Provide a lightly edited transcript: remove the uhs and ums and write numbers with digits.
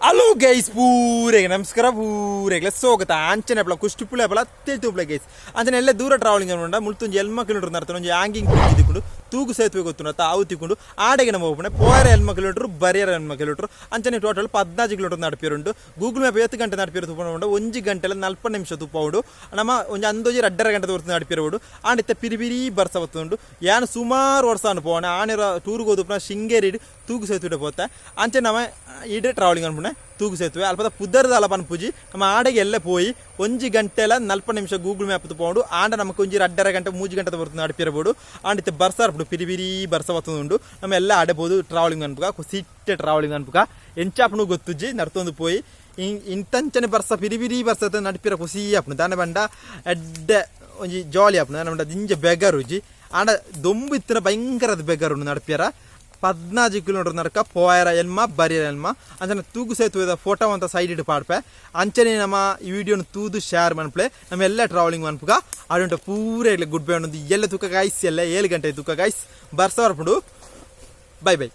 Hello guys, ಪೂರೆಗೆ ನಮಸ್ಕಾರ, ಪೂರೆಗ್ಲ ಸ್ವಾಗತ. ಅಂಚನೆ ಅಪ್ಲ ಕುಷ್ಟಿ ಪುಳೆ ಅಪ್ಲ ತೇಲ್ತುಪ್ಲೆ ಗೈಸ್. ಅಂಚನೆ ಎಲ್ಲ ದೂರ ಟ್ರಾವೆಲಿಂಗ್ ಅನ್ಕೊಂಡ ಮುಲ್ತೊಂಜಿ 8 ಕಿಲೋಮೀಟರ್ ನಡ್ತಾನೆ. ಒಂಜಿ ಹ್ಯಾಂಗಿಂಗ್ ಬ್ರಿಡ್ಜ್ ತಿಕ್ಕೊಂಡು, ತೂಗು ಸೇತುವೆ ಗೊತ್ತುಂಡ, ಅವು ತಿಕ್ಕೊಂಡು. ಆಡೆಗೆ ನಮ್ಮ ಹೋಗ್ಪುಣೆ ಪೋಯರ 8 ಕಿಲೋಮೀಟರ್, ಬರಿಯರ 8 ಕಿಲೋಮೀಟರ್. ಅಂಚನೆ ಟೋಟಲ್ 14 ಕಿಲೋಮೀಟರ್ ನಡಪಿರುಂಡು. ಗೂಗಲ್ ಮ್ಯಾಪ್ ಏತ್ ಗಂಟೆ ನಡಪಿರು ತೂಪುಂಡ, 1 ಗಂಟೆಲ 40 ನಿಮಿಷ ತೂಪವುಡು. ನಮ್ಮ ಒಂಜಿ ಅಂದೋಜಿ 2.5 ಗಂಟೆ ತೋರ್ತು ನಡಪಿರುಡು. ಆಂಡ ಇತ್ತೆ ಪಿರಿ ಪಿರಿ ಬರ್ಸ ಬತ್ತುಂಡು. ಯಾನ್ ಸುಮಾರು ವರ್ಷ ಅನುಪೋಣ ಆನೆರ ಟೂರ್ಗೆ ಹೋದುಪ್ನ ಶೃಂಗೇರಿ ತೂಗು ಸೇತುವೆ ಪೋತೆ. ಅಂಚೆ ನಮ್ಮ ಈಡೆ ಟ್ರಾವೆಲಿಂಗ್ ಅನ್ಪುಣೆ ತೂಗು ಸೇತುವೆ ಅಲ್ಪದ ಪುದರ್ದಾಲ ಪನ್ಪುಜಿ. ನಮ್ಮ ಆಡೆಗೆ ಎಲ್ಲ ಪೋಯಿ 1 ಗಂಟೆಲ 40 ನಿಮಿಷ ಗೂಗಲ್ ಮ್ಯಾಪ್ ಪೋಂಡು. ಆಂಡ ನಮಕ್ ಒಂಜಿ 2.5 ಗಂಟೆ, 3 ಗಂಟೆ ಬರ್ತದೆ ನಡಪಿರಬೋದು. ಆಂಡ ಇತ್ತೆ ಬರ್ಸ ಬರ್ಪುಂಡು, ಪಿರಿ ಪಿರಿ ಬರ್ಸ ಬತ್ತುಂಡು. ನಮ್ಮ ಎಲ್ಲ ಆಡೆ ಪೋದು ಟ್ರಾವೆಲಿಂಗ್ ಅನ್ಪುಗ, ಸಿಟ್ಟೆ ಟ್ರಾವೆಲಿಂಗ್ ಅನ್ಪುಗ. ಎಂಚಾಪುನು ಗೊತ್ತುಜ್ಜಿ, ನಡ್ತೊಂದು ಪೋಯಿ. ಇಂತಂಚನೆ ಬರ್ಸ, ಪಿರಿ ಪಿರಿ ಬರ್ಸ, ನಡ್ಪಿರ ಖುಷಿ ಆಪುಂಡು. ದಾನೆ ಬಂಡ ಎಡ್ಡೆ ಒಂಜಿ ಜಾಲಿ ಆಪುಂಡು. ದಾನೆ ಬಂಡ ದಿಂಜ ಬೆಗರುಜಿ. ಆಂಡ ದೊಂಬು ಇತ್ತಿನ ಭಯಂಕರದ ಬೆಗರುಂಡು ನಡ್ಪಿಯರ. 14 ಕಿಲೋಮೀಟರ್ ನಡಕ, ಪೋಯರ 8, ಬರಿಯರ 8. ಅಂಚನೆ ತೂಗು ಸೇತುವೆದ ಫೋಟೋ ಅಂತ ಸೈಡ್ ಇಟ್ಟು ಪಾಡ್ಪೆ. ಅಂಚನೆ ನಮ್ಮ ಈ ವಿಡಿಯೋನ ತೂದು ಶೇರ್ ಮನ್ಪಲೆ. ನಮ್ಮ ಎಲ್ಲ ಟ್ರಾವೆಲಿಂಗ್ ಮನ್ಪುಗ. ಆಡುಂಟ ಪೂರ ಗುಡ್ ಬೈ. ಒಂದು ಎಲ್ಲ ತೂಕ ಗೈಸ್, ಎಲ್ಲ 7 ಗಂಟೆ ತೂಕ ಗೈಸ್. ಬರ್ಸ ಬರ್ಪುಂಡು. Bye bye.